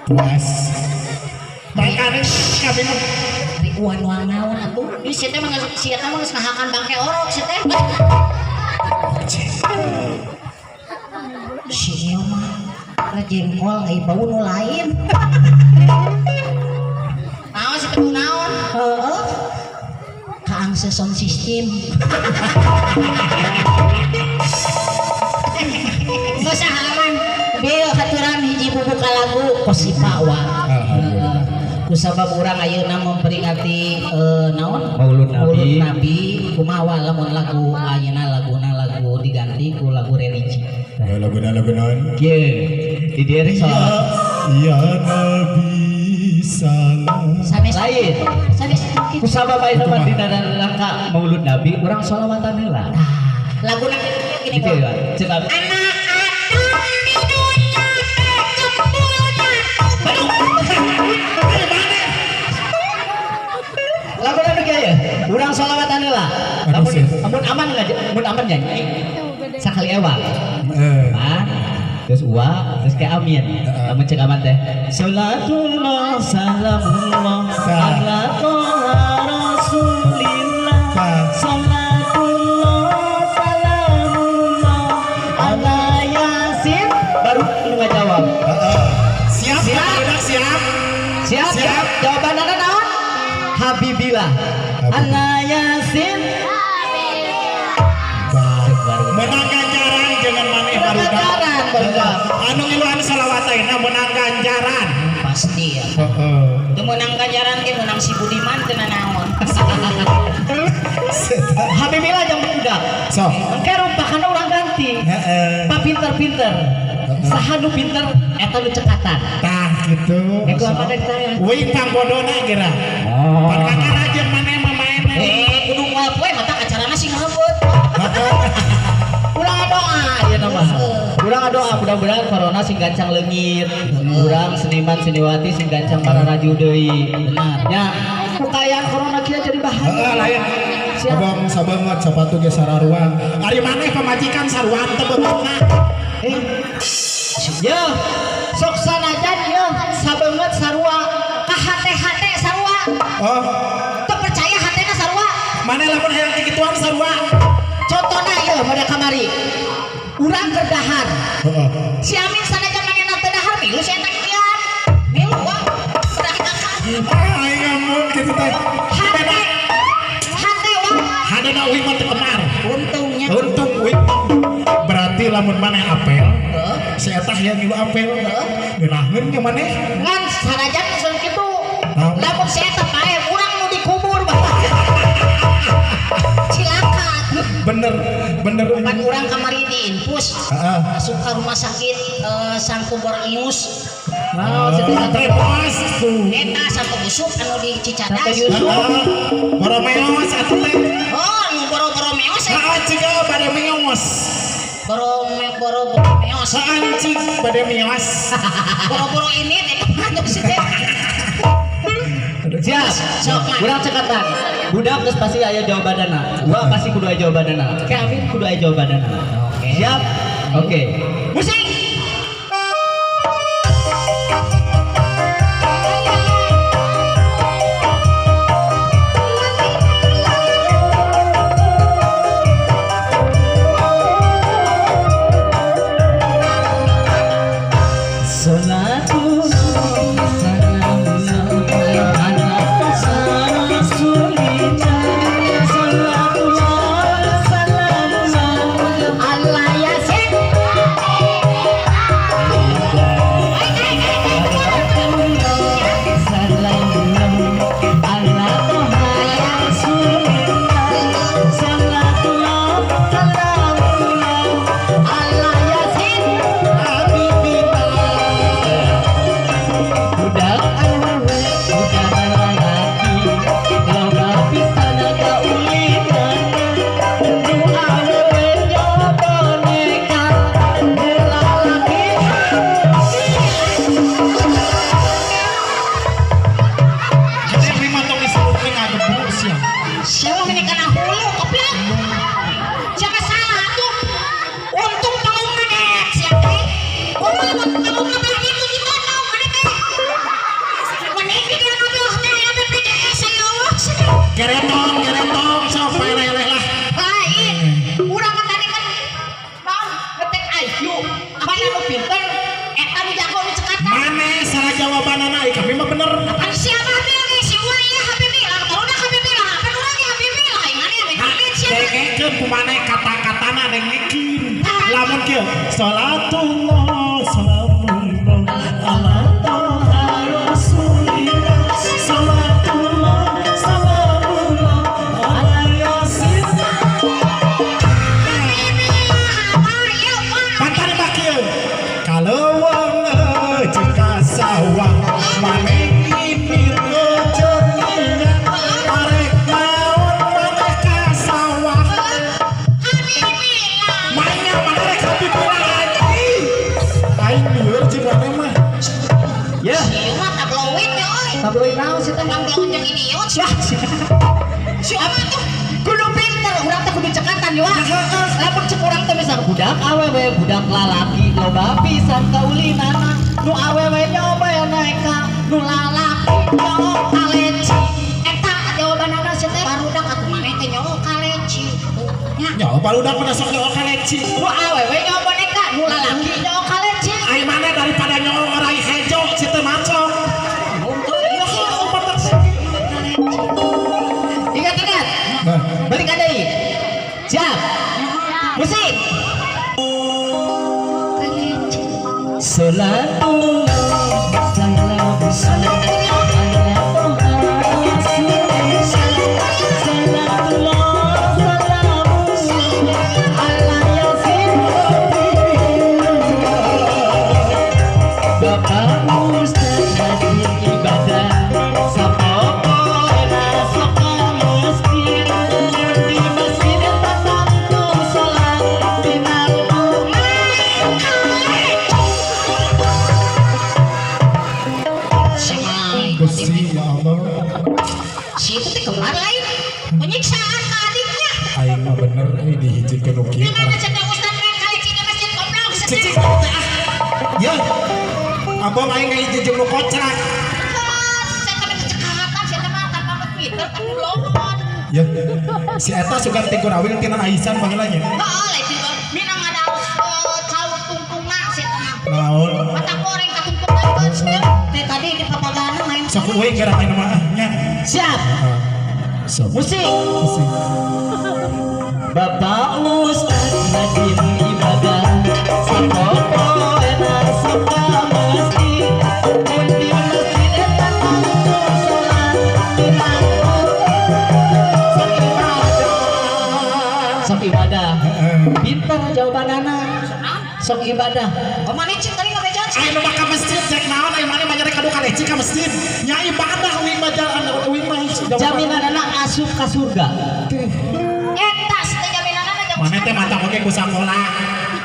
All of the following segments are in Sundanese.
Puas. Makanya kami mah Riuhan nuang naon atuh. Ih, sia teh mah sia teh mah geus ngahakan bangke orok sia teh. Si ieu mah jengkol ai bau nu lain. Naon si teh naon? Heeh. Kaangse sound system. Geus aman. Bieu haturan hiji bubuka lagu Kosipa wa. Alhamdulillah. Kusabab urang ayeuna memperingati naon? Maulud Nabi. Maulud Nabi. Kumaha wa lamun lagu ayeuna laguna lagu diganti ku lagu religi. Ya laguna lagu naon? Kieu di dieu rek sholawat. Ya Nabi salam. Sanes Lain. Sanes Kusabab ayeuna mah dina rangka Maulud Nabi urang sholawatan heula. Tah, laguna gini Gitu ya. Cek abi. Anak Adam di dunia jempolnya. Laguna nu kieu ya. Urang sholawatan heula. Aduh, Lamun sih. Lamun aman nggak mun aman nyanyi. Sakali ewa. Eh. Pan, terus uwa, terus kayak amin. Heeh. Lamun cek aman teh. Salatullah salamullah Tah. ala toha rasulillah. Tah. Salatullah salamullah ala yasin. Baru nu ngajawab. Heeh. Siap, Siap. Siap. Siap. Siap? Siap. Jawabanana naon? Habibillah. Ala yasin. Menang ganjaran jangan maneh Menang barudak. ganjaran, barudak. Anu ngiluan salawat ayeuna menang ganjaran. Pasti ya. Heeh. Teu meunang ganjaran ge meunang si Budiman teu nanaon. Habibillah yang budak. Sok. Engke rumpakana urang ganti. Heeh. Pak pinter-pinter. Saha nu pinter eta nu cekatan. Tah gitu. Ego apa dari saya? Uing pang bodona kira. Oh. Pan kakara jeung maneh mah maena. Eh, kudu moal poe mata acarana sing ngerebut. Urang doa ieu nama. Urang doa mudah-mudahan corona sing gancang leungit. Urang seniman seniwati sing gancang pararaju deui. Benar. Ya, ku kaayaan corona kieu jadi bahaya. Heeh lain. Siap. Abang sabanget sapatu ge sararuan. Ari maneh pamajikan saruan teu beungeutna. Eh. Yo, sok sanajan yo sabeungeut sarua Ka hate-hate sarua. Oh, Teu percaya hatena sarua. maneh lamun hayang kikituan sarua. Contohna ieu pada kamari. Urang keur dahar. Heeh. Si Amin sanajan manehna teu dahar milu si eta kikian. Milu wah. Udah Ah, aing ngamun kitu teh. Hate. Hate wah. Hadena uing mah teu kemar. Untungnya. Untung uing berarti lamun maneh apel, Heeh. si eta hayang ngilu apel. Ngeunaheun ge maneh. Ngan sanajan geus kitu. Naon? Lamun si eta pae urang nu dikubur bapak. Cilaka. Bener, bener. Pan urang kamari diinfus. Heeh. Masuk ke rumah sakit Santo Bornius. Naon sih teh Trepos tuh. Eta Santo Busuk anu di Cicadas. Santo Yusuf. Heeh. Boromeos atuh teh. Oh, anu boro-boro meos eta. Heeh, ciga bade meos. Boro boro boro meos. Heeh, cig bade meos. Boro-boro ini teh atuh sih teh. Siap. Sok mah. Urang cekatan. Budak geus pasti aya jawabanana. Gua pasti kudu aya jawabanana. Ke Amin kudu aya jawabanana. Oke. Siap? Oke. Musik. Salatullah salamullah ala rasulillah. Salatullah salamullah Allah yasin. Geretong, geretong, sok leleh lah. Lain. Urang kan tadi kan naon ngetek IQ. Mana nu pinter eta nu jago nu cekatan. Maneh salah jawabanana ai kami mah bener. Kan siapa Habibi si Uwa ya Habibi lah. Barudak Habibi lah. Apa urang ge Habibi lah. Aing maneh amit-amit sia. Dengekeun ku maneh kata-katana dengekeun. Lamun kieu, salatullah salamullah ala toha rasulillah salatullah salamullah ala yasin. Habibi lah apa ya Wah. Pantan mah kieu. Kaleuweung jeung ka sawah maneh ini ngeceningan arek naon maneh ka sawah. Habibi lah. Mainnya mana rek Habibi lagi. Aing lieur jeung maneh mah. Ya, Si mah tabloid ya euy. tabloid naon sih teh? Tabloid jeung idiot Wah, si Oma tuh. Kudu pinter, urang teh kudu cekatan yo. Lamun cek urang teh misal budak awewe, budak lalaki loba pisan kaulinana. Nu awewe nyoba naek nu lalaki nyoba kaleci. Eta jawabanana sia teh barudak atuh maneh teh nyaho kaleci. Nya. Nyaho barudak mah sok nyaho kaleci. Nu awewe nyoba naek nu lalaki nyaho kaleci. Ai maneh daripada nyaho orai hejo si teu macok. Ingat ingat. Balik deui. Siap. Musik. Salatullah salam ala toha rasulillah salatullah salamullah ala yasin Bapak Ustaz rajin ibadah sapopoena sok ka masjid di masjid tatantu salat tinarku. Gusti ya Allah. Si itu teh kembar lain penyiksaan ke adiknya. Aing mah bener euy dihijikeun nu kieu. Di mana cenah ustad main kaleci di masjid goblok Cicing teh ah. Ya. Abang aing ngahiji jeung nu kocrak. Saya teh kecekatan saya teh mah tanpa pinter tapi blongon. Ya. Si eta suka ti kurawil tina Aisan baheula nya. Heeh, lain minang ada cau tungtungna si eta mah. Naon? Mata goreng ka tungtungna geus teh tadi di papagana main. Sok euy geura aing mah nya. Siap. Heeh. Sok. Musik. Musik. Bapak Ustaz rajin ibadah sapopoena sok ka masjid mun di masjid eta tangtu salat tinarku sok ibadah sok ibadah. Heeh. Pinter jawabanana sok ibadah. Oh maneh cing tadi ngabejaan Aing nu mah ka masjid cek naon aing maneh mah nyari kadu kaleci ka masjid. Nya ibadah uing mah jalan uing mah. Jaminanana asup ka surga. Eta teh jaminanana jam Maneh teh maca oge ku sakola.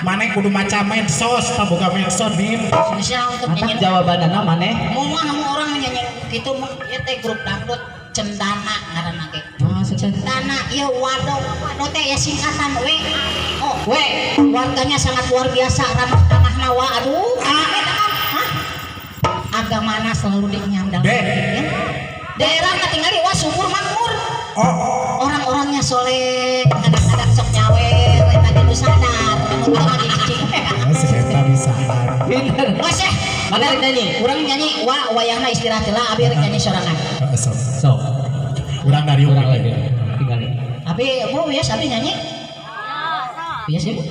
Maneh kudu maca medsos, tah boga medsos din. Bisa untuk Matak nyanyi. jawabanana maneh. Mau mah namun orang nyanyi gitu mah ieu teh grup dangdut Cendana ngaranna ge. Ah, Cendana ieu wado. Wado teh ya singkatan W A O. W. Warganya sangat luar biasa ramah tamah nawa. Aduh, eta kan. Hah? Agamana selalu dinyam dalam. B. Ya. Daerah katingali wah subur makmur. Oh, Orang-orangnya soleh, kadang-kadang sok nyawer, eta ge nu sadar, nu teu mah dicicing. oh, si eta bisaan. Pinter. Wah, seh. Mana rek nyanyi? Urang nyanyi wa wayahna istirahat heula abi rek nyanyi sorangan. Heeh, sok. Sok. Urang dari Urang lagi. Tinggal. Abi Bu biasa abi nyanyi? Biasa Bu?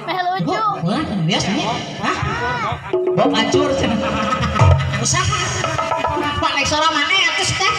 Meh lucu. Bu, ulah biasa nyanyi? Hah? Bob acur cenah. Usaha. Pak naik sora maneh atuh teh.